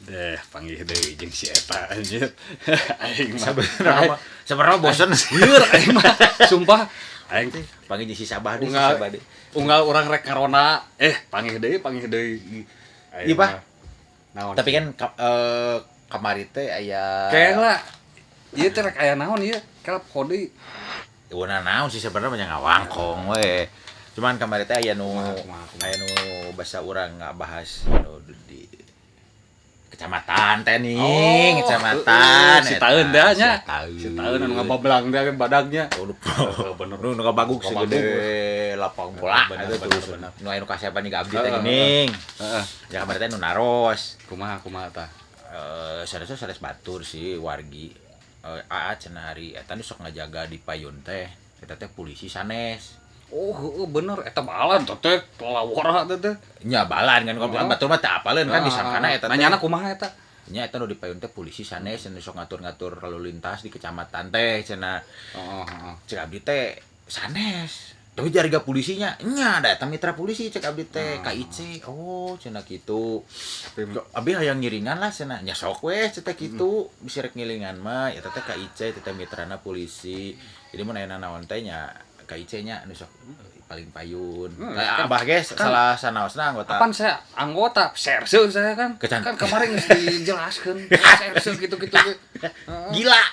Deh, panggih deui jeung si eta anjir. Aing mah. Sebenarnya bosen sih. Lieur aing mah. Sumpah aing teh Panggil si Sabah deh, si unggal Sabah deh. unggal urang rek karona, panggih deui, panggih deui. Aing Iya, Pak. mah. Naon? Tapi kan kamari teh aya kayak lah. Ieu teh rek aya naon ieu? Kelap kode. Una naon sih sebenarnya banyak ngawangkong we. Cuman kamari teh aya nu Kumaha, kumaha, kumaha. aya nu basa urang ngabahas nu di kecamatan teh nih, kecamatan. Si taeun dah nya. Si Si taeun anu ngabablang teh badagnya. Oh, Heeh, bener. Nu nu ngabaguk Ngabaguk. segede lapang bola Bener, eta bener, terus. bener. Nu aya nu kasepan jeung abdi teh Heeh, geuning. Heeh. Ya kamari teh nu naros. Kumaha kumaha tah? Sanes sanes batur sih wargi. Aa cenah hari eta nu sok ngajaga di payun teh. Eta teh polisi sanes. Oh, heeh bener eta balan teh teh lawara teh teh. Nya balan kan kalau Heeh. batur mah teu apaleun kan disangkana eta teh. Nanyana kumaha eta? Nya eta nu di payun teh polisi sanes nu sok ngatur-ngatur lalu lintas di kecamatan teh cenah. Heeh, heeh. Cek abdi teh sanes. Tapi jariga polisinya, nya da eta mitra polisi cek abdi teh KIC. Oh, cenah kitu. Tapi Abi hayang ngiringan lah cenah. Nya sok weh cenah teh kitu. Bisa rek ngiringan mah eta teh KIC teh mitrana polisi. Jadi mun aya naon teh nya KIC nya nu sok paling payun. Hmm, Nah, kan- abah ge kan- salah sanaosna anggota. Kapan saya anggota serse saya kan? Kan kemarin geus dijelaskeun serse gitu-gitu. Gila.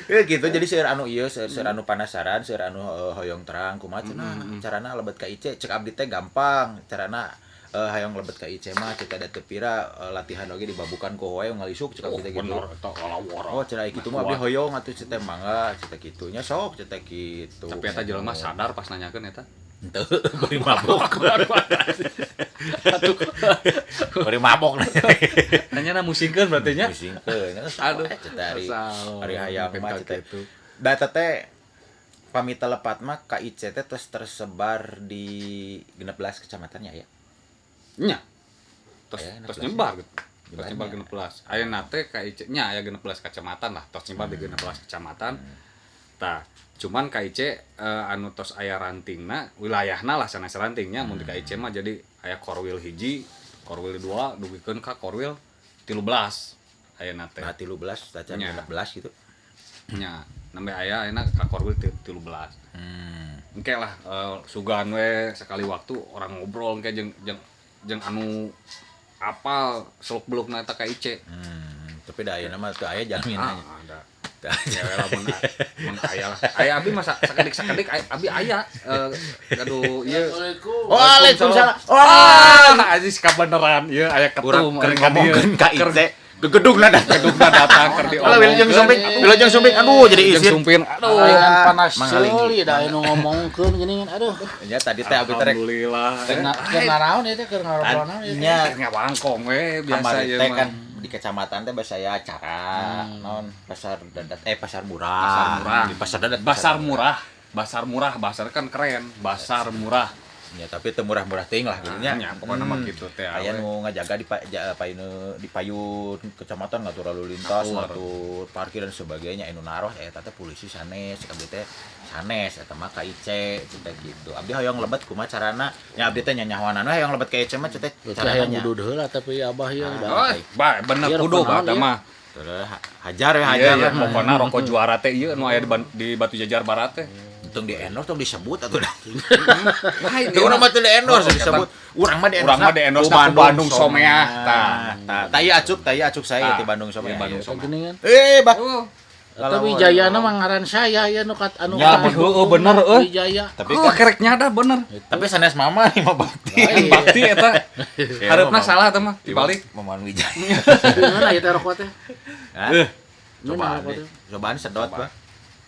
Ya gitu jadi seueur anu ieu seueur anu panasaran seueur anu hoyong terang kumaha cenah carana lebet ka IC cek abdi teh gampang carana hoyong lebet ka IC mah cek ada teu pira latihan oge dibabukan ku hoyong ngalisuk cek Oh, abdi teh gitu. bener eta lawara. Oh cenah kitu mah abdi hoyong atuh cek teh mangga cek teh kitu nya sok cek teh kitu. Tapi eta jelema sadar pas nanyakeun eta. Henteu bari mabok. Aduh, Bari mabok. nanyana musingkeun berarti nya. Musingkeun. Aduh. Cek teh hari Asal. hari hayang mah Minta cek teh. gitu. Da eta teh pamita lepat mah KIC teh terus tersebar di 16 kecamatannya ya. Nya. Terus Aya terus 16. nyebar gitu. Terus Nyebarnya. nyebar 16. Ayeuna teh KIC nya aya 16 kecamatan lah, tos nyebar di 16 kecamatan. Tah, cuman KIC anu tos aya rantingna, wilayahna lah sanes rantingnya mun di KIC mah jadi aya Korwil hiji, Korwil 2 dugikeun ka Korwil 13 ayeuna teh. Nah 13 tacan Nya. 16 gitu. Nya, nembe aya ayeuna ka Korwil 13. Engke lah sugan we sekali waktu orang ngobrol engke jeung jeung jeung anu apal seluk-belukna eta KIC. Tapi da ayeuna mah teu aya jamin Ah, aja. ada. Teu aya. Cewek lah mun mun aya lah. Aya abi masa sakedik-sakedik aya- abi aya gaduh ieu. Waalaikumsalam. Wah, aziz kabeneran ieu aya Urang ketum keur aya ka dieu. ngomongkeun KIC. Gegedugna datang. Gedugna datang keur Alah wilujeng sumping, wilujeng sumping. Aduh jadi Wilujeng izin. sumping. Aduh. Aing panas Manggaling. seuli da anu ngomongkeun geuningan aduh. Ya tadi teh abi teh rek Alhamdulillah. Keur naraon ieu teh keur ngobrol naon ieu teh. nya Ngawangkong we biasa kamari ieu teh mah. kan di kecamatan teh bahasa aya acara naon pasar dadat pasar murah. Pasar murah. Di pasar dadat Pasar murah. Pasar murah, pasar kan keren. Pasar murah. Ya tapi teu murah-murah teuing lah gitu nya. Nya, pokokna mah kitu teh, Aya awe. nu ngajaga di payun di payun kecamatan ngatur lalu lintas, Ngatur. ngatur parkir dan sebagainya. Anu naros eta teh polisi sanes, abdi teh sanes eta mah KIC teh gitu. Abdi hoyong lebet kumaha carana? Nya abdi teh nyanyahoanan we hoyong lebet KIC mah teh Berarti carana hayang nya. udud heula tapi abah ieu da. Oh, ba, bener Iya, kudu rokok bah naon, eta iya. mah. Terus hajar ya Iya, hajar iya, lah. pokokna rokok juara teh ieu nu aya di Batu Jajar Barat teh. Untung di endorse tong disebut atuh dah. Lain Teu urang mah teu di endorse Oh, disebut. Urang mah di endorse. Urang mah di endorse ku Bandung Someah. Tah. Tah, tah ieu acuk, tah ieu acuk saya Tah. ti Bandung Someah. Iya, Bandung ieu. Someah. Geuningan. Eh, bah. Oh, Tapi Wijayana mah ngaran saya ya nu kat anu Ya, tapi heueuh bener euy. Wijaya. Tapi oh, kan kerek nyada bener. tapi sanes mama nih mah bakti. Lain. Bakti eta. Hareupeuna salah eta mah dibalik. Maman Wijaya. Gimana ya teh rokok teh? Hah? Gimana Cobaan rokok deh. teh? Cobaan sedot, Bah.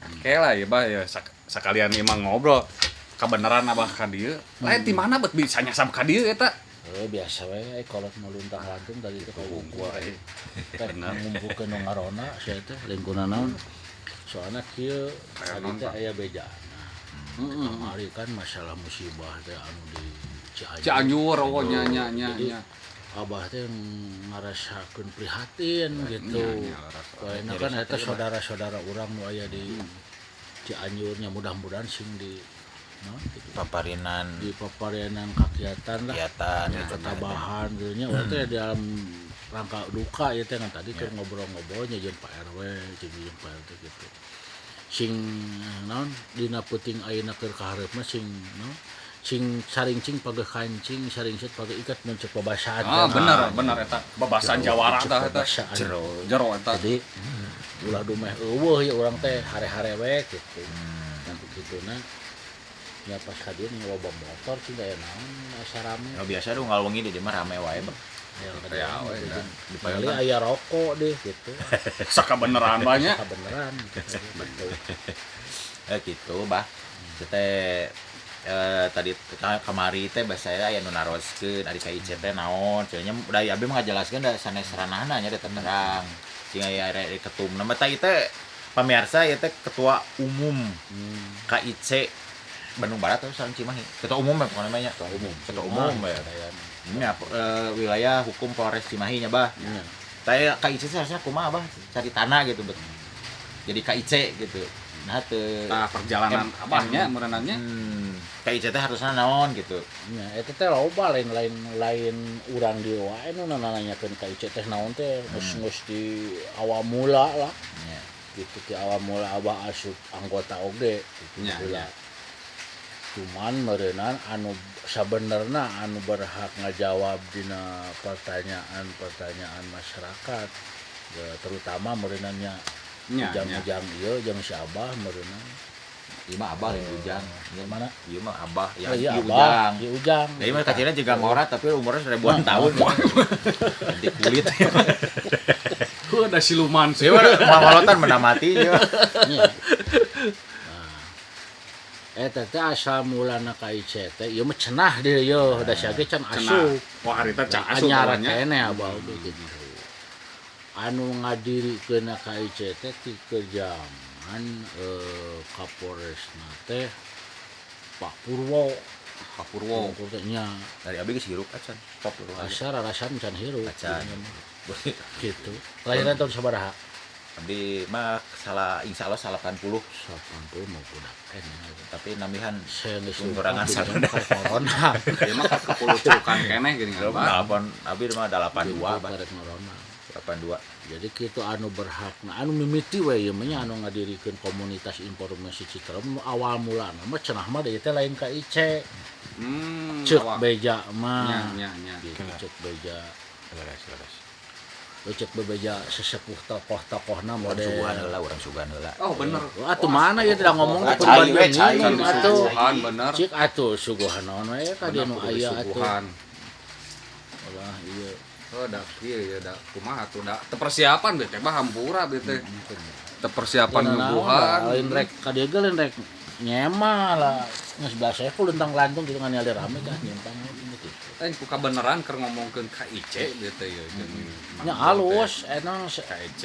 Oke lah ya bah ya sakalian emang ngobrol kebenaran abah ka dieu. Lain di mana bet bisa nyasab ka dieu eta. Biasa we kolot meluntang lantung tadi itu Hungkul euy. Rek ngumpulkeun nu ngarona sia teh lingkungan naon. Soalna kieu tadi teh aya bejana. Kamari kan masalah musibah teh anu di Cianjur. Cianjur oh nya nya nya nya. Abah teh ngarasakeun prihatin gitu. Soalna kan eta saudara-saudara urang nu aya di Cianjurnya mudah-mudahan sing di no, gitu. Paparinan di paparinan kakiatan lah. Kegiatan ya, ketabahan gitu nya urang teh dalam rangka duka ya teh tadi keur ngobrol-ngobrolnya jeung Pak RW jeung Pak RT gitu. Sing naon dina peuting ayeuna keur kahareupna sing naon sing saringcing pageuh kancing saringsit pageuh ikat mun cek babasaan. Ah bener bener eta babasan jawara tah eta. Jero jero eta. Jadi ulah dumeh eueuh ya urang teh hare-hare we gitu. Nah kituna nya pas ka dieu loba motor cing aya naon asa rame. Ya biasa dong ngalwengi di dieu mah rame wae bang. Ya we aya rokok deh gitu. Sakabeneran banyak. Sakabeneran gitu. Gitu bah. Teh tadi kamari teh bahasa saya aya nu naroskeun ari KIC teh naon cenah da abi mah ngajelaskeun da sanes ranahna nya da terang sing aya ketumna mah teh teh pamirsa ieu teh ketua umum KIC Bandung Barat atau sareng Cimahi ketua umum ya pokoknya nya ketua umum ya nya wilayah hukum Polres Cimahi nya bah teh KIC teh harusnya kumaha bah cari tanah gitu bet jadi KIC gitu. Nah, teu nah perjalanan abahnya merenannya. KIC teh harusna naon gitu. Nya eta teh loba lain urang di wae nu nanyakeun KIC teh naon teh geus di awal mula lah. Nya. Gitu di awal mula abah asup anggota oge gitu heula. Cuman meureunan anu sabenerna anu berhak ngajawab dina pertanyaan-pertanyaan masyarakat terutama meureunannya ujang-ujang ieu jeung si Abah meureunna. Ieu mah Abah lain ujang. Ieu mana? Ieu mah Abah ya ieu ujang. Ieu ujang. Da ieu mah kacirna juga ngora tapi umurnya seribuan tahun. Ganti kulit. Heuh da siluman sih. Ieu mah malotan menamati ieu. Nah. Eta teh asal mulana KIC teh ieu mah cenah deui ieu da sia ge can asup. Wah harita can asup anyar keneh Abah oge gitu. Anu ngadirikeun KIC teh ti jaman Kapolresna teh Pak Purwo. Pak Purwo teh nya. Dari abi geus hirup acan. Pak Purwo. Asa rarasan can hirup. Acan. Gitu. Kelahiran tahun sabaraha? Abdi mah salah insyaallah 80. 80 mau budak tapi nambihan kurangan sarana corona. Ieu mah kepulucukan keneh geuning Abah. Abdi mah 82 bah. 82. Jadi kitu anu berhak nah, anu mimiti we ieu mah nya anu ngadirikeun komunitas informasi Citerep awal mulana mah cenah mah deui teh lain KIC. Ceuk beja mah. Nya nya gitu, ceuk beja. Leres. Cek bebeja sesepuh tokoh-tokohna model. Suguhan heula urang suguhan heula. Oh bener. Atuh mana ieu tidak ngomong teh cai atuh. Suguhan bener. Cik atuh suguhan naon we ka dieu nu aya atuh. Ulah ieu. Oh da kieu ya da kumaha atuh da teu persiapan bete mah hampura bete. Teu persiapan nyuguhan. Lain rek ka dieu ge lain rek nyema lah. Geus belas seku lentang-lantung gitu ngan rame kah nyimpang gitu. Lain ku kabeneran keur ngomongkeun KIC bete ieu jeung nya alus enang KIC.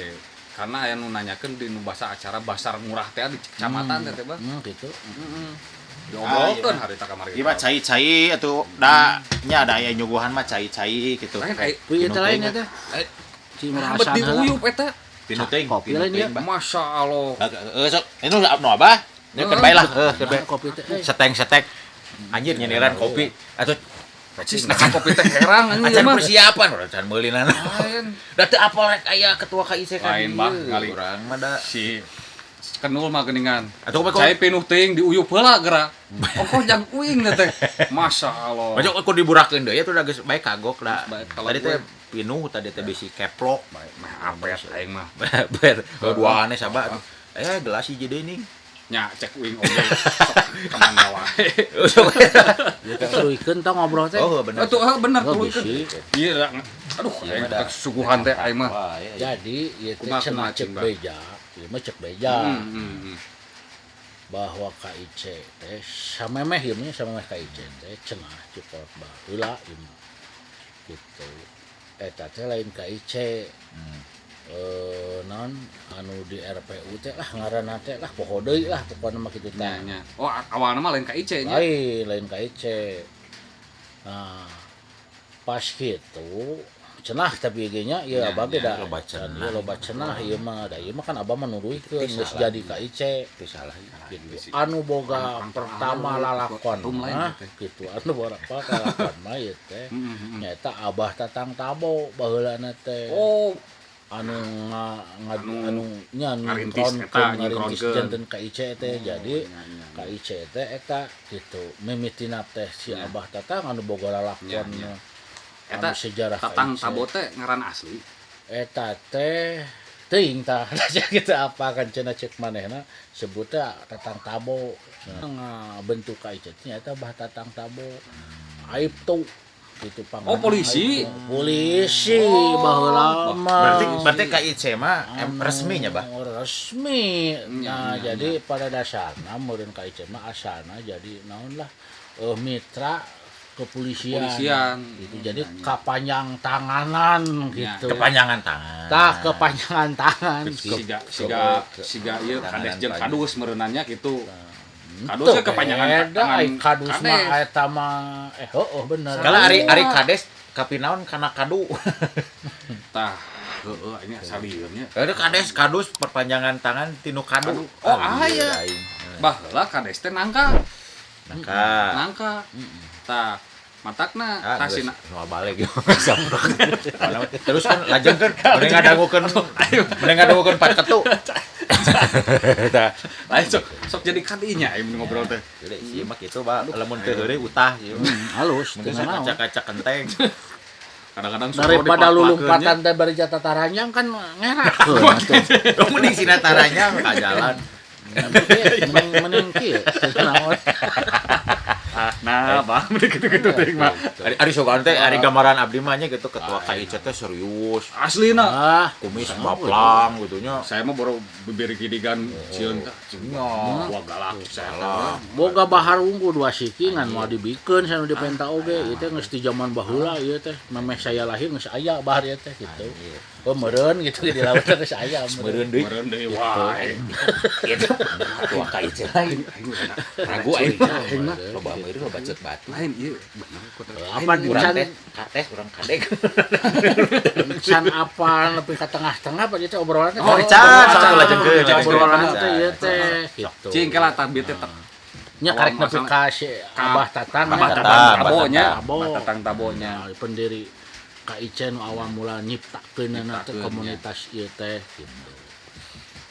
Karena aya nu nanyakeun di nu basa acara basar murah teh di kecamatan teh bah. Gitu. Heeh. Diobrolkeun harita kamari. Ieu mah cai-cai atuh da nya ada aya nyuguhan mah cai-cai gitu. Kuy eta lain eta. Cimerasan heula. Diuyup eta. Pinuting kopi lain ya. Masyaallah. Heeh sok itu nu abah. Nya keur bae lah, heuh keur bae. Kopi teh. Seteng-setek. Anjir nyeniran kopi atuh Cis nah kopi teh herang anjing acan persiapan urang can meulinan. Lain. Da teu apal rek aya ketua KIC kan. Lain bah ngali urang mah da si kenul mah geuningan. Atuh cai pinuh teuing diuyup heula geura. Ongkoh jang uing teh. Masyaallah. Maju aku diburakeun deui atuh da geus bae kagok da. Tadi teh pinuh tadi teh bisi keplok. Bae mah apet aing mah. Ber duaan sabah atuh. Gelas hiji deui ning. Nya cek uing oge sok kemana wae. Ya tuluikeun tah ngobrol teh. Oh bener. Atuh bener tuluikeun. Ieu aduh aing suguhan teh aing mah. Jadi ieu teh cenah cek beja, ieu mah cek beja. Bahwa KIC teh samemeh ieu mah samemeh KIC teh cenah cek baheula ieu mah. Gitu. Eta teh lain KIC. Non anu di RPU teh lah ngaranna teh lah poho deui lah pokona mah kitu tah. Nya, nya. Oh, awalna mah lain KIC nya. Lain, lain KIC. Nah, pas gitu cenah tapi ge nya ieu Nya, abah ge nya, da loba can cenah. ieu loba cenah ieu mah da ieu mah kan abah mah nuruykeun Tapi geus salah. jadi KIC Itu salah. gitu. Anu boga pertama lalakon Tum lain mah teh. gitu anu boga lalakon mah ieu teh nyaeta Abah Tatang Tabo baheulana teh. Oh, Anu nga, nga, Anu anu nya ngarintis eta, ngarintis nyingkronkeun. janten KIC teh. Jadi nya, nya, nya. KIC teh eta gitu mimitina teh si Nya. Abah Tatang anu boga lalakon Nya, nya. Eta anu sejarah Tatang KIC. Tabo teh ngaran asli. Eta teh teuing tah gitu apa kan cenah cek manehna sebutna Tatang Tabo ngabentuk KIC teh nyaeta Abah Tatang Tabo aib tuh gitu pang Oh, polisi? Polisi Oh. baheula mah. Berarti berarti KIC mah resminya, Bah. Resmi. Nya, Nah, nya, jadi pada dasarnya meureun KIC mah asalna jadi naon lah mitra kepolisian. Kepolisian. Gitu. Jadi Nya, nya. kapanjang tanganan Nya. gitu. Kepanjangan tangan. Tah kepanjangan tangan. Siga siga siga ieu Tanganan kades jeung panjang. kadus meureunannya gitu. Tuh, Kadusnya kepanjangan beda, tangan ai kadus mah kades. eta mah heueuh bener. Kalau ari ari kades kapinaon kana kadu. Tah, heueuh ini asa lieur nya. Ada kades kadus perpanjangan tangan tinu kadu. Oh, aya. Aing. Baheula kades teh nangka, Nangka. nangka. Tah, matakna Ah, tah geus sina moal balik. Terus kan lajeng kan mending ngadangukeun mending ngadangukeun pat ketu. Tah. lain sok sok jadi kadinya ieu mun ngobrol teh. Jadi ieu mah kitu, Pak. Lamun teu heureuy utah ieu. Halus Mungkin teu nanaon. kaca-kaca kenteng. Kadang-kadang suka Daripada diplak-plakeun lulumpatan teh bari jatah taranjang kan ngerakeun atuh. Mending sinataranya ka jalan. Mending mending kieu teu naon. Nah, bang, gitu-gitu teh mah. Ari ari sogan teh ari gambaran abdi mah nya gitu ketua KIC teh serius, Aslina. Ah, kumis baplang gitu nya. Saya mah baru bibir gidigan sieun tah. Nya. Wah galak saya. Salah. boga bahar unggul dua siki ngan moal dibikeun sanu dipenta oge ieu teh geus di zaman baheula ieu teh memeh saya lahir geus aya bahar ieu teh gitu. Oh meureun gitu di laut teh geus aya Meureun deui. Meureun deui wah. Gitu. Ketua KIC lain. Ragu aing mah. Loba meureun loba ceuk batu. Lain ieu bener kota. Apa Urang can teh kates urang kadek. can apa lebih ke tengah-tengah apa itu obrolan teh? Oh, can, satu lajengkeun, Obrolan teh ieu teh gitu. Cing kela tah bieu teh Nya karek nepi ka si Abah Tatang Abah nya. Tatang Tabonya, Tabo. Abah Tatang Tabonya. Nah, pendiri KIC nu awal mula nyiptakeun teh Nyiptakeun, komunitas ieu teh gitu.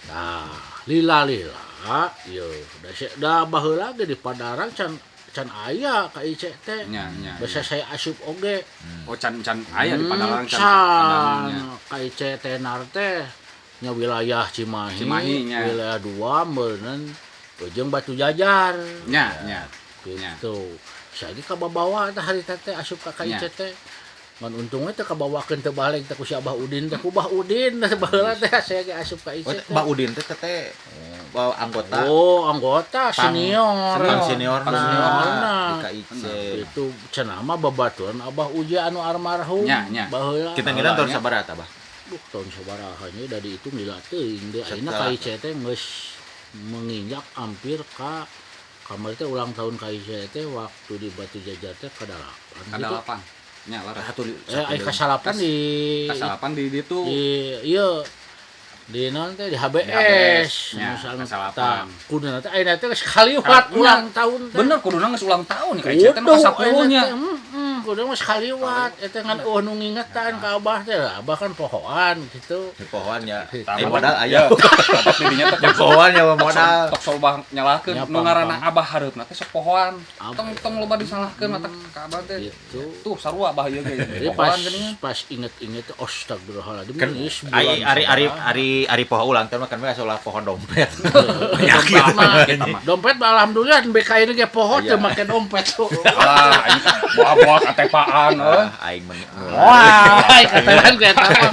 Nah, lila-lila ieu da da baheula ge di Padarang can can aya KIC teh. Nya nya. Basa saya asup oge. Oh can can aya di Padalarang can Can nya. KIC tenar teh nya wilayah Cimahi, Cimahi, nya. wilayah 2 meureun jeung Batu Jajar. Nya nya. Nya. Gitu. Saiki kababawa teh harita teh asup ka KIC Nya. teh. Ngan untungnya teh kabawakeun teh balik teh ku si Abah Udin teh ku Bah Udin teh baheula teh saya ge asup ka IC Oh, teh. Mbak Udin teh teh anggota Oh, anggota senior. pang seniorna Pang seniorna. di KIC. Itu cenah mah babaturan Abah Uja anu almarhum. Nya, nya. Baheula. Kita ngira tahun sabaraha tah, Bah? Duh, tahun sabaraha nya da dihitung lila teuing deui. Ayeuna Setelah- KIC teh geus menginjak hampir ka kamari teh ulang tahun KIC teh waktu di Batu Jajar teh ka dalapan Ka gitu. dalapan. Nya lah. Satu Ai kasalapan di Kasalapan di ditu. di ieu di naon teh di HBS. Di HBS, nya, Misalnya kasalapan. tah, kuduna teh ayeuna teh geus kaliwat Nya. ulang tahun teh. Bener kuduna geus ulang tahun nih KIC teh nu Kudu, ka 10 nya. ayeuna teh, kudu geus kaliwat eta ngan eueuh nu ngingetan ka abah teh. Abah kan pohoan gitu. Di pohoan ya. Tah, Eh modal aya. Tatak di dinya teh Di pohoan ya modal. Tok sok loba nyalahkeun Nya, nu ngaranna pang-pang. abah hareupna teh sok pohoan. Abah. Tong tong loba disalahkeun mata ka abah teh. Gitu. Tuh sarua abah ieu ge. Jadi pas Pohoan geuningan. pas inget-inget astagfirullahaladzim Kan geus ari bulan ari ari sabaraha. ari ari poho ulang tahun mah kan we asa ulah poho dompet. Dompet mah dompet mah alhamdulillah BK ini ge poho teu make dompet tuh. Alah, aing boa-boa katepaan euy. Ah, aing men. Wah, katakan ge eta mah.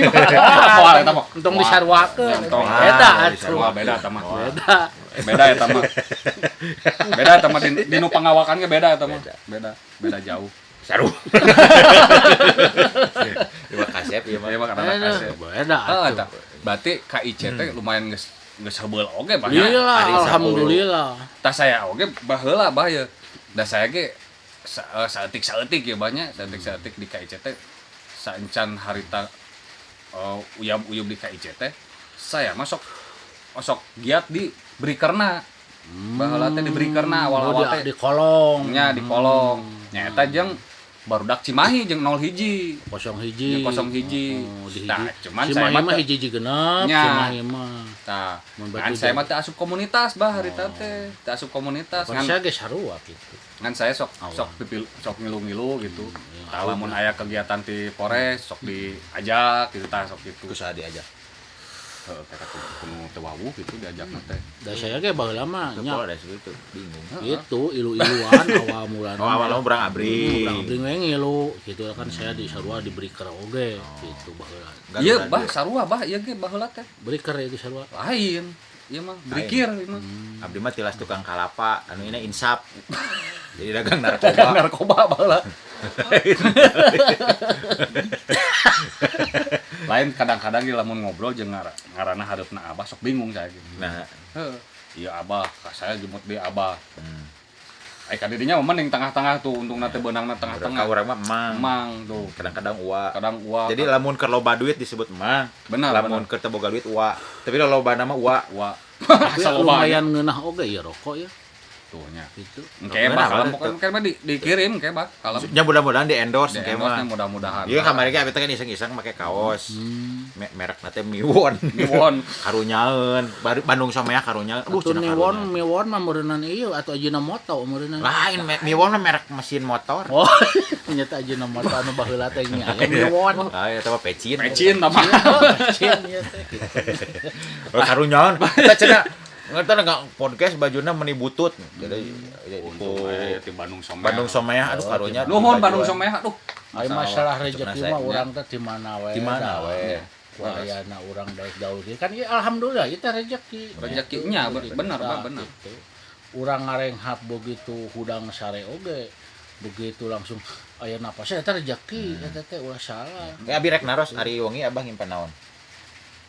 Wah, eta mah. Entong disarwakeun. Entong. Beda Ah, atuh. Wah, beda eta mah. Beda. Beda eta mah. Beda eta mah di nu pangawakan ge beda eta mah. Beda, beda jauh. Saru. Ieu mah kasep ieu mah. Ieu mah karena kasep. Beda atuh. Berarti KIC teh lumayan geus geus heubeul oge bah. Iya, alhamdulillah. Tah saya oge baheula bah ye. Da saya ge saeutik-saeutik ya banyak, saeutik-saeutik di KIC teh saencan harita uyab-uyub di KIC teh saya masuk osok giat di Brikerna. Baheula teh di Brikerna awal-awal teh di kolong. Nya di kolong. Nya eta jeung barudak Cimahi jeung 01. 01. 01. Oh, Nah, cuman Cimahi saya mah hiji genep, Cimahi mah. Tah, kan saya mah teh asup komunitas bah harita teh. Teh asup komunitas ngan saya ge sarua kitu. Ngan saya sok sok pipil sok ngilu-ngilu gitu. Tah lamun aya kegiatan ti Polres sok diajak gitu tah sok gitu. Ku saha diajak? Heeh, kata kuno teu wawuh gitu diajakna teh. Da saya ge baheula mah nya. Polres gitu, bingung. Itu ilu-iluan awal mulana. Oh, awal urang abri. Urang abri we ngilu gitu kan saya di sarua diberi ker oge gitu baheula. Ieu bah sarua bah ieu ge baheula teh. Beriker itu sarua. Lain. Ieu mah berikir ieu mah. Abdi mah tilas tukang kalapa, anu ini insap. Jadi dagang narkoba. Narkoba baheula. Lain kadang-kadang ge lamun ngobrol jeung ngaranna hareupna abah sok bingung saya gitu. Nah, heuh, ieu abah, saya jemput di abah. Ai ka didinya mah mending tengah-tengah tuh, untungna teh beunangna tengah-tengah. Ka urang mah emang. Emang tuh. Kadang-kadang ua. Kadang ua. Jadi lamun keur loba duit disebut emang. Benar. Lamun keur teu boga duit ua. Tapi lolobana mah ua. Ua. Lumayan ngeunah oge ieu rokok ya. Tuh nya. Gitu. Engke bah kalem pokoknya mah dikirim engke bah kalem. Nya mudah-mudahan di endorse engke mah. Mudah-mudahan. Ieu kamari ge abi teh kan iseng-iseng make kaos. Merekna teh Miwon. Miwon. Karunyaeun. Bandung Someah karunyaeun. Aduh cenah Miwon, Miwon mah meureunnan ieu atuh Ajinomoto meureunnan. Lain Miwon mah merek mesin motor. Oh, nyata Ajinomoto anu baheula teh nya aya Miwon. Ah eta mah pecin. Pecin tah mah. Pecin ieu teh gitu. Karunyaeun. Eta cenah ngerti nggak podcast bajuna meni butut. Jadi untung di Bandung Someah. Bandung Someah aduh karunya. Nuhun Bandung Someah aduh. Ai masalah rezeki mah urang teh di mana we. Di mana we. Ayana urang daek gaul kan ieu alhamdulillah ieu teh rezeki. Rezekinya bener Pak bener. Urang ngarenghap begitu hudang sare oge. Begitu langsung aya napasnya eta rezeki eta teh ulah salah. Abi rek naros ari wengi abah ngimpen naon?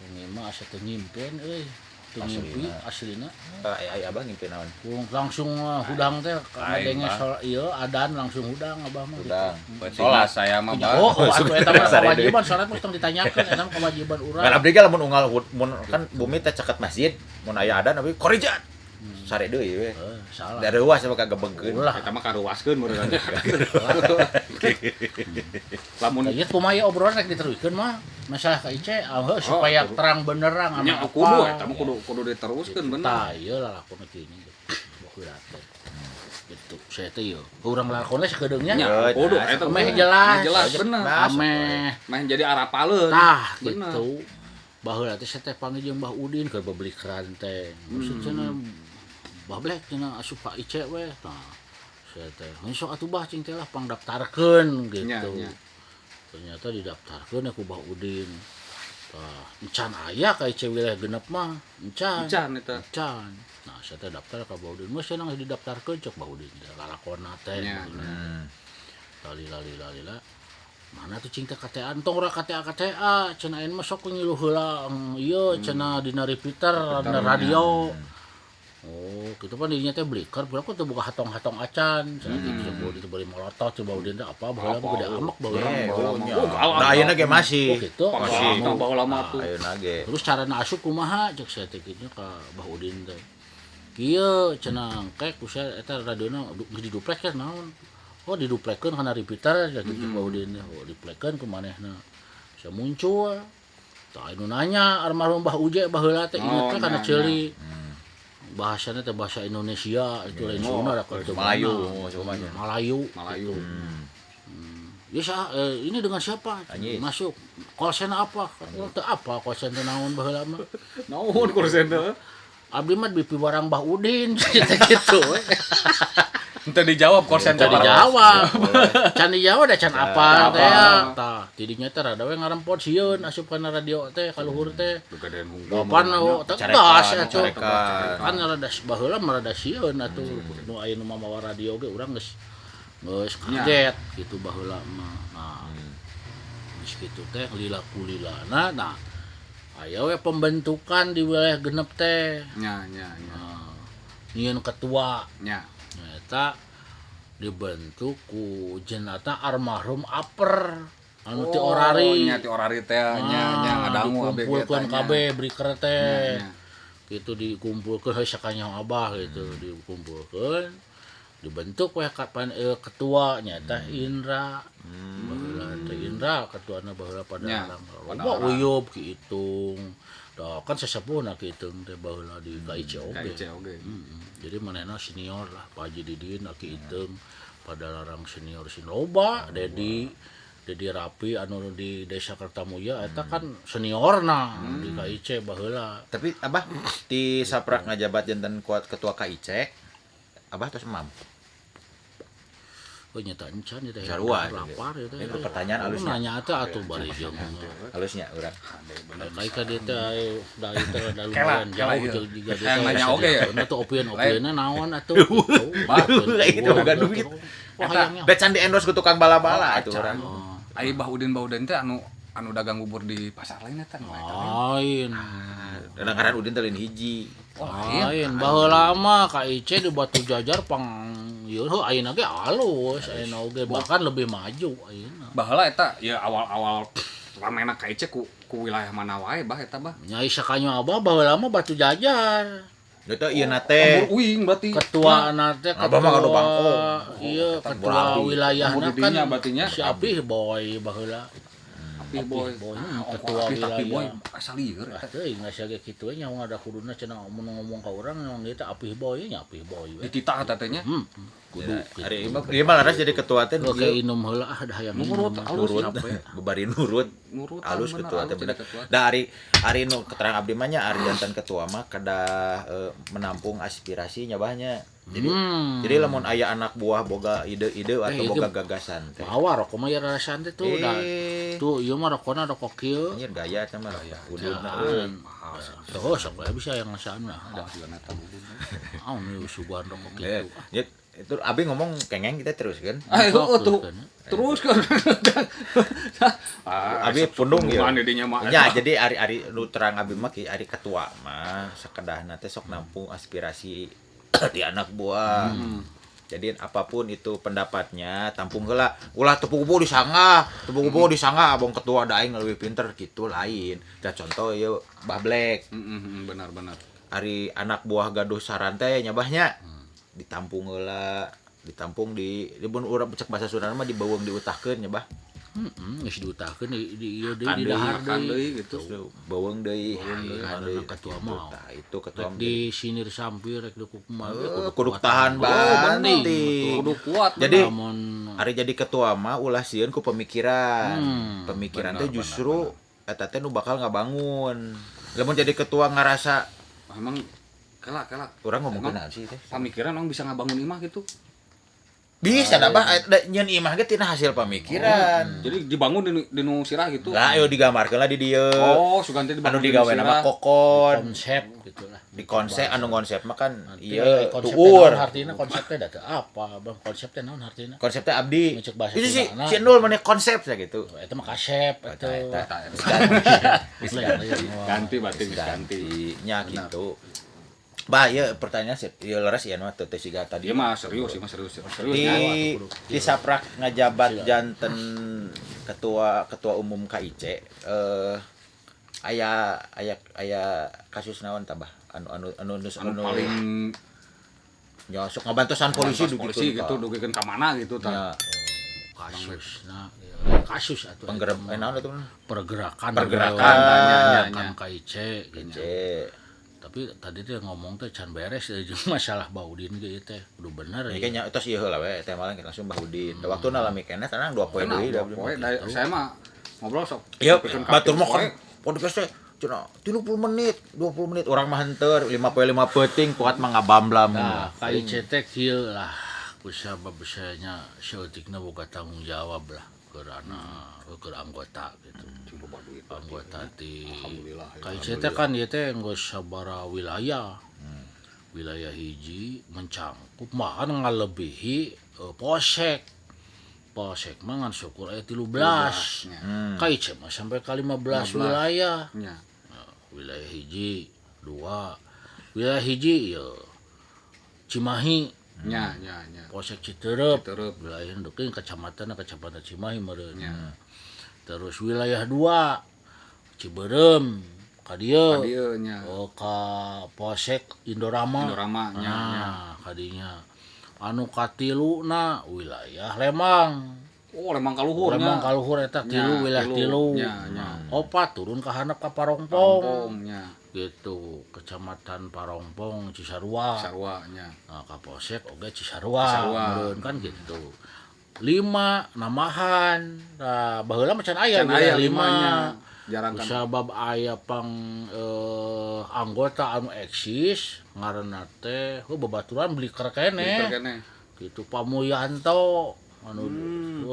Wengi mah asa teu nyimpen euy. Ngimpi aslina. Ai abah ngimpi naon? Langsung hudang teh ngadenge salat ieu adan langsung hudang abah mah. Hudang. Salat saya mah bah. Oh, atuh eta mah kewajiban salat mah tong ditanyakeun eta mah kewajiban urang. Kan abdi ge lamun unggal mun kan bumi teh caket masjid, mun aya adan abdi korijat. Sare deui we. Salah. Da reuas sama kagebegkeun. Eta mah karuaskeun meureun. Lamun ieu kumaha ieu obrolan rek diteruskeun mah masalah ka IC supaya terang benderang nya kudu eta mah kudu diteruskeun bener. Tah ieu lalakon kieu baheula teh. Gitu saya teh ieu. Urang lalakon teh sakedeungnya. Kudu eta meh jelas. Jelas bener. Ameh meh jadi arapaleun. Tah gitu. Baheula teh saya teh panggil jeung Mbah Udin keur bebeli keranteng. Maksud cenah Bah Black cenah asup ka IC we. Tah saya teh sok atuh bah cing teh lah pangdaftarkeun gitu. Nya. Ternyata didaftarkeun ku Bah Udin. Tah encan aya ka IC wilayah genep mah, encan. Encan eta. Encan. Nah, saya teh daftar ka Bah Udin. Geus cenah geus didaftarkeun cek Bah Udin teh lalakonna teh. Lali-lali-lali. Mana tuh cing teh KTA entong ora KTA KTA cenah ayeuna mah sok ngilu heula ieu cenah dina repeater dina radio. Oh, gitu pan dirinya teh bliker, berapa tuh buka hatong-hatong acan, cenah gitu coba itu beli molotot, coba udin teh apa, baheula mah gede amek baheula. Nah, ayeuna ge masih. Oh, gitu. Masih baheula mah tuh. Ayeuna ge. Terus carana asup kumaha cek saya teh kitu ka Bah Udin teh. Kieu cenah engke ku saya eta radiona geus diduplek kan naon. Oh, diduplekeun kana repeater cek gitu Bah Udin teh. Oh, diplekeun ku manehna. Bisa muncul. Tah anu nanya almarhum Bah Uje baheula teh inget teh kana ceuli. Bahasanya teh bahasa Indonesia itu lain Sunda ada Melayu, Melayu. Melayu. Ya ini dengan siapa? Anjis. Masuk. Call center apa? Teu apa call center naon baheula mah? Naon call center? Abdi mah dipiwarang Bah Udin gitu we. Teu dijawab call center. Teu dijawab. Can dijawab da can apa teh ya. Tah, tidinya teh rada we ngarempot sieun asup kana radio teh kaluhur teh. Kapan tegas atuh. Kan rada baheula mah rada sieun atuh. Nu aya nu mamawa radio ge urang geus Geus kaget gitu baheula mah. Nah, geus kitu teh lila kulilana nah aya we pembentukan di wilayah genep teh. Nya nya nya. Nah, nyieun ketua. Nya. Eta dibentuk ku jenata almarhum Aper anu ti Orari. Nya ti Orari teh nya nya ngadangu abg dikumpulkeun nya. kabeh breaker teh. Nya, nya. Gitu dikumpulkeun heuh sakanyang Abah gitu dikumpulkeun dibentuk we kapan ketua nyata Indra. Baheula teh Indra ketuana baheula pada Nya, orang. pada Loba orang. Uyub Ki Itung. Da kan sesepuhna Ki Itung teh baheula di KIC oge. KIC oge. Jadi manehna senior lah Pak Haji Didin Aki Itung pada larang senior sin loba Dedi Dedi Rapi anu di Desa Kertamuya eta kan seniorna di KIC baheula. Tapi Abah di saprak ngajabat janten kuat ketua KIC Abah terus emam. Oh nyata encan ieu teh. Sarua, Lapar ieu teh. Ini pertanyaan alusnya. Nanya teh atuh bari jeung. Halusnya urang. Kai ka dieu teh da ieu teh da lumayan Kela, jauh ieu. jeung jiga dieu. Yang nanya oge ya? Atuh opieun-opieunna naon atuh. Bah, itu boga duit. Wah hayangnya. Da can di endorse ku tukang bala-bala atuh urang. Ai Bah Udin Bah Udin teh anu anu dagang bubur di pasar lain eta nu eta. Lain. Da ngaran Udin teh lain hiji. Oh, lain. Lain baheula mah KIC di Batu Jajar pang ieu heuh ayeuna ge alus, ayeuna oge bahkan lebih maju ayeuna. Baheula eta ya awal-awal ramena KIC ku ku wilayah mana wae bah eta bah. Nyai sakanyo Abah baheula mah Batu Jajar. Eta ieu na teh. Umur uing berarti. Ketua na teh Abah mah ngadu bangkong. Iya, Eta ketua borabi. wilayahna Umur kan didinya berartinya. si Apih Boy baheula. Api Boy. Boy, Ah, ketua Api, tapi wilayah. Boy asal lieur Ah eta. teuing geus ge kitu we nyaho ada kuduna cenah mun ngomong ka urang emang ieu teh Apih Boy nya Apih Boy we. Dititah eta teh nya. Kudu gitu. Ari ieu mah laras jadi ketua teh Oke ieu inum heula ah dah hayang Nurut, minum. alus nurut capek. bebari nurut. Nurutan Alus bener, ketua teh alus jadi bener. ketua. Da ari ari nu keterangan abdi mah nya ari jantan ketua mah kedah menampung aspirasi nya bahnya. Jadi jadi lamun aya anak buah boga ide-ide atau itu boga gagasan teh. Bawa rokok mah ya rarasan teh tuh da. Tuh ieu mah rokona rokok kieu. Anjir gaya eta mah. Ududna euy. Tuh sok we bisa yang ngasaan lah. Ah, juga neta udin. Naon ieu suguhan rokok kitu. Ya, itu abi ngomong kengeng kita terus kan. Ayo Sok, tuh. kan. Terus kan. Ah, Abi pundung ya. ya. Dinya mah. Ya, jadi ari-ari nu terang abi mah ki ari ketua mah sakedahna teh sok nampung aspirasi di anak buah. Jadi apapun itu pendapatnya tampung heula. Ulah teu puguh disangga, teu puguh disangga abong ketua da aing leuwih pinter gitu lain. Da contoh ieu Bah Black, Benar benar. ari anak buah gaduh saran teh nya bahnya ditampung heula, ditampung di mun urang cek bahasa Sunda mah dibawang diutahkeun nya bah. Heeh, geus diutahkeun di ieu deui Kan di deui, dahar Makan deui. deui gitu. Bawang deui, Karena ketua mah. Tah, itu ketua Rek mah. di sinir sampir rek di kumaha ge Kudu tahan banting. banting. Kudu kuat. Jadi Lamun ari jadi ketua mah ulah sieun ku pemikiran. Pemikiran teh Benar, justru eta teh nu bakal ngabangun. Lamun jadi ketua ngarasa Emang kela kela. urang ngomongkeun Emang naon sih teh? Pamikiran orang bisa ngabangun imah gitu. Bisa da bah da nyeun imah ge tina hasil pamikiran. Jadi dibangun di nu sirah gitu. Lah ayo digambarkeun lah di dieu. Oh, sugan teh dibangun Anu di nu digawe nama sirah. kokon. konsep gitu lah. Di konsep anu konsep mah kan Nanti ieu konsep teh tuur. naon hartina konsep teh da teu apa, Bang konsep teh naon hartina? Konsep teh abdi. Ngecek bahasa Itu sih Sundana. si Nul mana konsep ya gitu. Eta mah kasep eta. Eta Ganti berarti geus ganti. nya gitu. Bah, ieu pertanyaan sih, ieu leres ieu mah teu teh siga tadi. Dia mah serius, ieu mah serius, serius. Di ya. di saprak ngajabat janten ketua ketua umum KIC aya aya aya kasus naon tabah anu anu anu anu, Anu anu paling nya sok ngabantosan polisi polisi gitu dugikeun ka mana gitu tah. Nya Kasusna kasus atuh penggerem naon itu pergerakan Pergerakan, pergerakan KIC gitu. C Tapi tadi teh ngomong teh can beres jeung masalah Baudin ge ieu teh kudu bener Ini ya. kayaknya itu sih heula we teh malah langsung Bahudin. Da waktuna lami keneh tenang 2 poe Tenang, deui da. dua poe, saya mah ngobrol sok. Iya, Dugikeun ka batur mah poe. kan podcast teh cenah 30 menit, 20 menit urang mah henteu 5 poe 5 peuting kuat mah ngabamblam. Nah, KIC teh kieu lah ku sabab nya saeutikna boga tanggung jawab lah keur anak, keur anggota gitu. Loba duit. Anggota ti Alhamdulillah. KIC teh kan ieu teh geus sabaraha wilayah. Wilayah hiji mencangkup mahan ngalebihi polsek. Polsek mah ngan syukur aya 13. KIC mah sampai ka 15 wilayah. Nya. Nah, wilayah hiji, dua. Wilayah hiji ieu Cimahi. Nya nya nya. Polsek Citerep. Citerep. Wilayah deui kecamatan kecamatan Cimahi meureun. Nya. Terus wilayah 2 Ciberem ka dieu. Ka dieu nya. Oh, ka Polsek Indorama. Indorama nya nya. Nah, kadinya. Anu katiluna wilayah Lembang. Oh, Lembang kaluhur nya. Lembang kaluhur eta tilu Nya, wilayah tilu. tilu. Nya, nya. Opat turun ka handap ka Parongpong. Parongpong nya. Gitu, Kecamatan Parongpong Cisarua. Sarua nya. Nah, ka Polsek oge Cisarua. Cisarua. Meureun kan gitu. 5 namahan. Nah, baheula mah can aya Can aya wilayah 5. limanya. Jarang kan. Sabab aya pang anggota anu eksis ngaranna teh heuh babaturan beli Beli keneh. keneh. Gitu Pak Mulyanto anu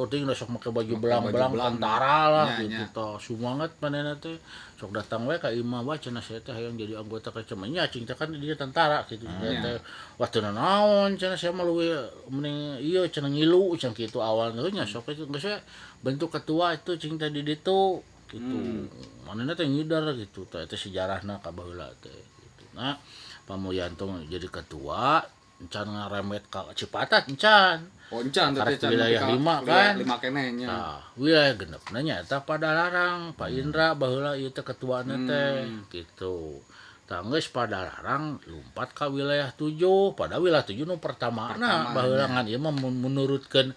ting sok make baju belang-belang tentara lah Nya, gitu nya. tah sumanget manehna teh sok datang we ka imah wah cenah saya teh hayang jadi anggota kecamatan nya cing teh kan dia tentara gitu cenah teh wah teu naon cenah saya mah leuwih mending ieu cenah ngilu cenah kitu awalna nya sok geus we bentuk ketua itu cing teh di ditu gitu manehna teh ngidar gitu tah eta sejarahna ka baheula teh gitu. Nah Pak Mulyanto jadi ketua encan ngaremet ka Cipatat encan. Oh, encan teh Karek can wilayah nepi ka 5 wilayah kan. 5 keneh nya. Nah, wilayah genepna nyaeta Padalarang, Pak Indra baheula ieu teh ketuana teh gitu. Tah geus Padalarang lompat ka wilayah 7, pada wilayah 7 nu pertamana baheula ngan ieu mah menurutkeun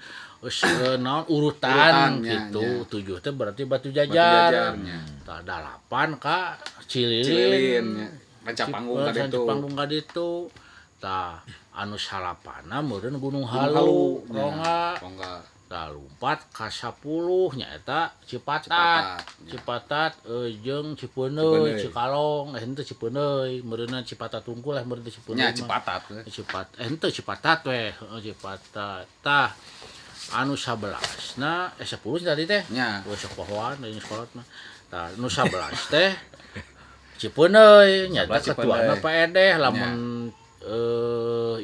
naon urutan Urutan, nya, gitu. nya. 7 teh berarti Batu Batu Jajar. Jajar nya. Tah 8 ka Cililin. Cililin nya. Ranca Panggung ka ditu. Panggung ka ditu. Tah anu salapana meureun Gunung Gunung Halu, nya. Rongga. Rongga. Tah lompat ka 10 nyaeta Cipatat. Cipatat, nya. Cipatat jeung Cipeuneuy, Cipeuneuy. Cikalong, henteu Cipeuneuy, meureunna Cipatat tungkul lah meureun Cipeuneuy. Nya mah. Cipatat we. Cipat henteu Cipatat we, heeh Cipatat. Tah anu 11 na 10 tadi teh. Nya. Wes sok pohoan deui sekolah mah. Tah nu 11 teh Cipeuneuy nyaeta 11 ketuana Cipeuneuy. Pak Edeh lamun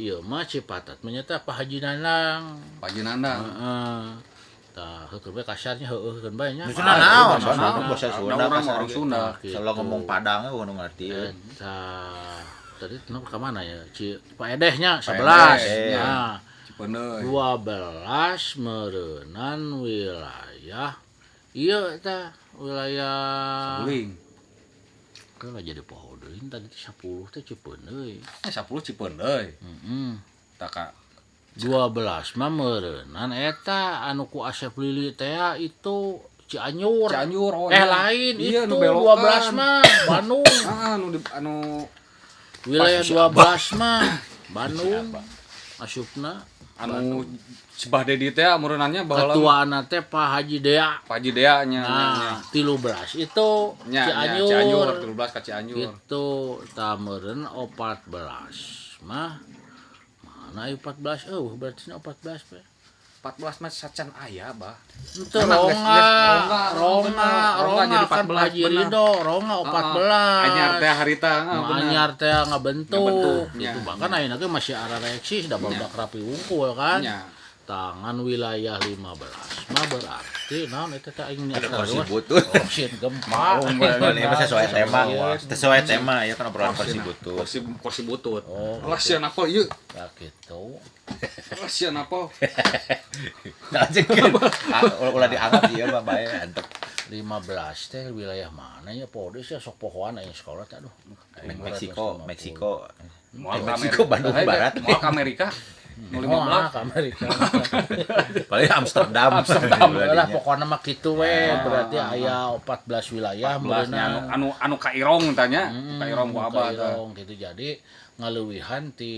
ieu mah Cipatat mah nyaeta Pak Haji Nanang. Pak Haji Nanang. Heeh. Tah heukeun bae kasarnya heueuh keun bae nya. Sunda naon, Bahasa Sunda Sunda. bahasa Sunda Orang kasar orang ge. Sunda. Gitu. Selalu ngomong Padang we nu ngarti. Eta tadi nu ka mana ya? Pak Edehnya 11. Edeh, Nah, Cipeuneuy. 12 meureunan wilayah ieu tah wilayah Guling. Keur jadi poho deui tadi teh 10 teh Cipeuneuy. 10 Cipeuneuy. Heeh. Tah ka 12 mah meureunan eta anu ku Asep Lili teh itu Cianjur. Cianjur oh nya. Lain Iya, itu nu belokan. 12 mah Bandung. Ah, anu di, anu Wilayah 12 mah Bandung. Asupna anu Cibah Dedi teh meureunannya baheula ketuana teh Pak Haji Dea. Pak Haji Dea nya. Nah, 13 itu Nya, nya, Cianjur. Cianjur 13 ka Cianjur. Gitu tah meureun 14 mah mana ieu 14 eueuh berarti 14 pe. 14 mah sacan aya, Bah. Itu Memang, Rongga, geus, geus, Rongga, Rongga, Rongga jadi kan 14, Haji bener. Ridho, Rongga 14. Anyar teh harita, Nu bener. anyar teh ngabentuk Ngabentuk, gitu. nya. Bahkan ayeuna ge masih arah eksis da barudak rapi wungkul kan. Nya. Tangan wilayah 15 mah berarti naon eta teh aing Ada kursi butut. Kursi gempa. Ini mah sesuai tema. Iya. Sesuai tema ya kan obrolan kursi butut. Kursi kursi butut. Oh, Alah sia napal ieu. Ya gitu. Alah sia napal. Lanjutkeun. Ulah dianggap ieu mah bae antep. 15 teh wilayah mana ya podes ya sok pohoan aing sekolah teh aduh. Meksiko, Meksiko. Moal ka Meksiko, Amerika. Bandung Barat. Moal ka Amerika. Nu Oh, 15. ke Amerika. Paling Amsterdam. Amsterdam. Lah pokoknya mah kitu we, berarti aya 14 wilayah 14 nya anu meureunna. anu anu ka Irong tanya, ka Irong ku abah tah. Irong gitu jadi ngaleuwihan ti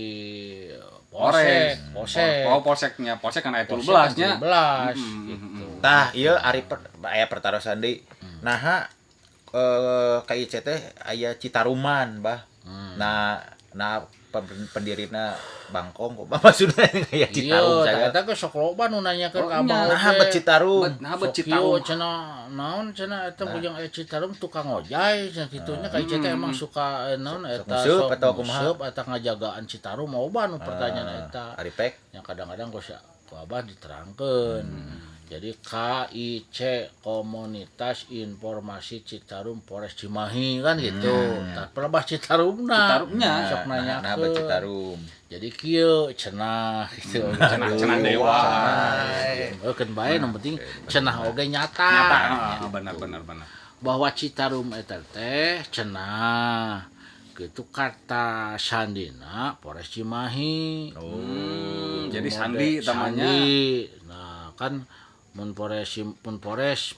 Polres. Polsek, Polsek. Oh, polseknya, polsek kan aya Polsek 13 nya. kan 13 gitu. Tah, ieu ari aya pertarosan deui. Naha KIC teh aya Citaruman, Bah. Nah, Nah, pendirina Bangkong kok maksudnya kayak Citarum saya. Eta ge sok loba nu nanyakeun ka Abah. Nah, bet Citarum. Nah, bet Citarum. Cenah naon cenah eta bujang aya Citarum tukang ngojay cenah kitunya ka IC teh emang suka naon eta sok atau kumaha eta ngajagaan Citarum loba nu pertanyaan eta. Aripek yang kadang-kadang ku Abah diterangkeun. Jadi KIC Komunitas Informasi Citarum Polres Cimahi kan gitu. Tah pelebah Citarumna. Citarumnya sok nanyakeun. Nah, Citarum. Jadi kieu cenah gitu. Cenah dewa. Heuh keun bae nu penting cenah oge nyata. Nyata, benar benar benar. Bahwa Citarum eta teh cenah gitu kata sandina Polres Cimahi. Oh, jadi sandi tamanya. Nah, kan mun Polres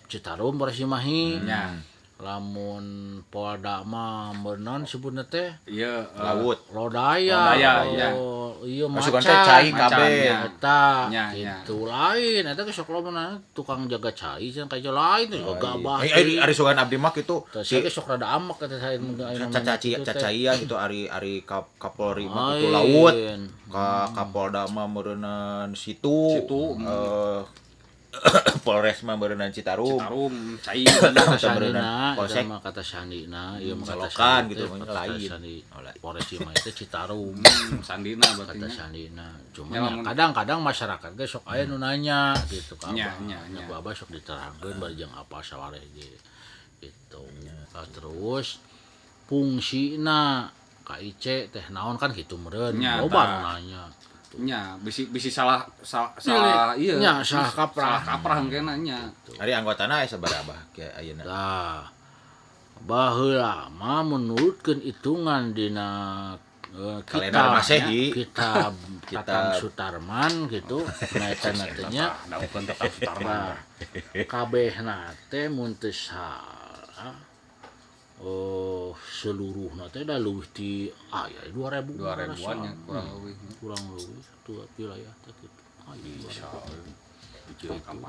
Citarum Polres Cimahi. Nya. Lamun Polda mah meurnan sebutna teh ieu laut. Lodaya. Lodaya, Ieu macan. Teh cai kabeh. Eta kitu lain. Eta ge sok loba tukang jaga cai cenah ka lain teh gagabah. Ari sugan abdi mah kitu. Teh sok rada amek eta saya cacaian gitu ari Kapolri mah kitu laut. Ka Kapolda mah meureunnan situ. Polres mah beureunan Citarum. Citarum, cai kata sandina, eta mah kata sandina, ieu mah kata solokan gitu lain. Polres Cimahi teh Citarum. Sandina berarti. Kata sandina. Cuma kadang-kadang masyarakat ge sok aya nu nanya gitu ka Abah. Ku Abah sok diterangkeun bari jeung apa sawareh ge. Gitu. Terus fungsina KIC teh naon kan kitu meureun. Loba nu nanya. Nya, bisi salah ieu. Nya, salah kaprah. Salah kaprah engkena nya. Ari anggotana aya sabaraha Abah ke ayeuna? Tah. Baheula mah menurutkeun hitungan dina kalender Masehi, kitab Tatang Sutarman gitu. Nah eta teh nya daukeun Tatang Sutarman. Kabehna teh mun teu salah oh seluruhna teh da leuwih ti aya 2000 2000-an nya kurang leuwih satu wilayah teh kitu.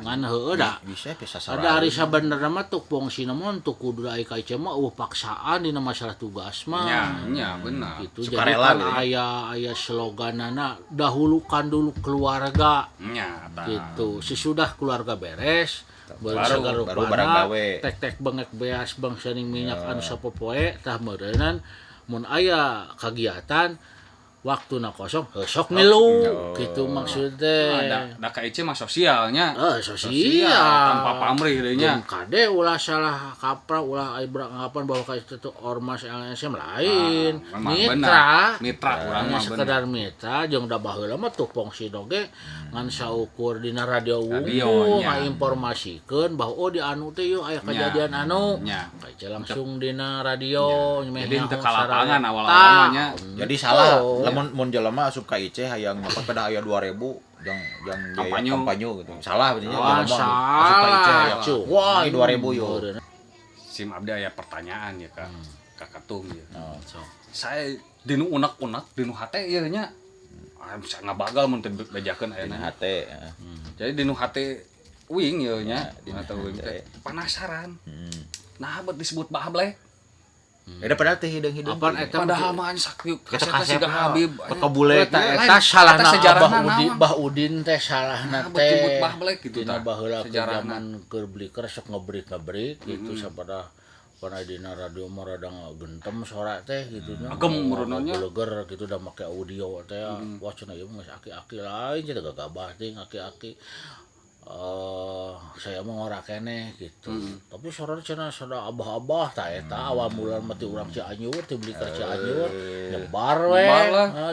Ngan heueuh da bisa bisa ada ari sabenerna mah tuk fungsina mah teu kudu aya KIC mah eueuh paksaan dina masalah tugas mah. Nya benar. Gitu jadi kan aya sloganana dahulukan dulu keluarga. Nya gitu. Sesudah keluarga beres baru barang gawe tek-tek bengek beas bangsaning minyak anu sapopoe tah meureunnan mun aya kagiatan waktuna kosong sok milu gitu maksudnya. Da KIC mah sosialnya. Sosial tanpa pamrih deui nya. Kade ulah salah kaprah ulah aya beranggapan bahwa KIC itu ormas LSM lain. Mitra, mitra urang mah sekedar mitra jeung da baheula mah tuh fungsi oge ngan saukur dina radio wungkul ngainformasikeun bahwa oh di anu teh yeuh aya kejadian anu. KIC langsung dina radio jadi teu kalapangan awal-awalnya nya. Jadi salah lamun mun jelema asup KIC hayang nyokot pada aya 2000 jang biaya kampanye gitu. Salah berarti jelema asup KIC hayang. Wah, 2000 yo. Sim abdi aya pertanyaan ya ka Kak Ketum ya. Saya dinu unek-unek dinu hate ieu nya. Bisa ngabagal mun teu bejakeun ayeuna. Hate. Jadi dinu hate uing ieu nya, dinu hate uing teh penasaran. Nah, bet disebut Bablek. Eta padahal teh hideung-hideung. Padahal mah sakti kasep siga Habib. Toko bule eta salahna Abah Udin, Bah Udin teh salahna teh. Disebut Bablek gitu tah. Baheula zaman keur bliker sok ngebrik-ngebrik gitu sapada pernah dina radio mah rada gentem sora teh gitu nya. Agem meureunnya. Leger gitu da make audio teh. Wah cenah ieu mah geus aki-aki lain cenah gagabah teh aki-aki. Saya mah ngora keneh gitu. Tapi sorana cenah sada abah-abah tah eta awal mula mah ti urang Cianjur, ti Bliker Cianjur, nyebar we.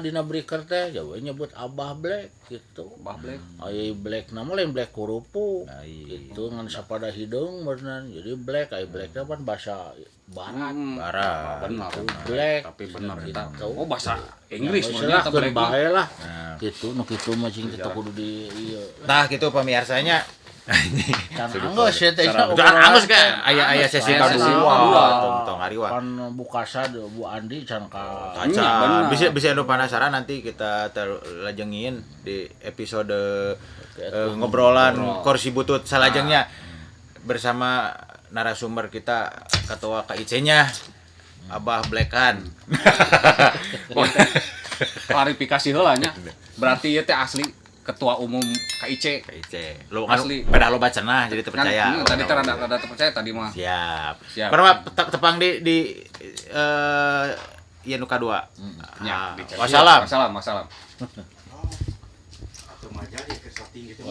Dina Bliker teh we nyebut Abah Black gitu. Abah Black. Aya Black nama lain Black kurupu. Gitu ngan sapada hideung beuneunan. Jadi Black aya Black teh pan bahasa barat. Barat. Benar. Black. Tapi benar eta. Oh bahasa Inggris mah nya eta bae lah. Gitu nu kitu mah cing teu kudu di ieu. Tah kitu pamiarsanya. Can anggeus ya teh. Can anggeus ka aya sesi kadua tong ari wah. Pan bukasa Bu Andi can ka. Tacan. Bisa anu penasaran nanti kita lajengin di episode ngobrolan kursi butut salajengnya bersama narasumber kita ketua KIC-nya. Abah Blekan. Klarifikasi heula nya. Berarti ieu teh asli ketua umum KIC. KIC. Lo Asli. Pada loba cenah jadi terpercaya. Kan, tadi teh rada rada terpercaya tadi mah. Siap. Siap. Pernah tepang di ieu nu kadua. Ya, Ah, dicek. wassalam. Wassalam, wassalam. Atau maja di ke shooting gitu.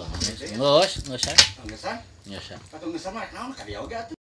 Geus, geus ah. Geus ah. Geus ah. Atau geus mah rek naon ka dia oge atuh.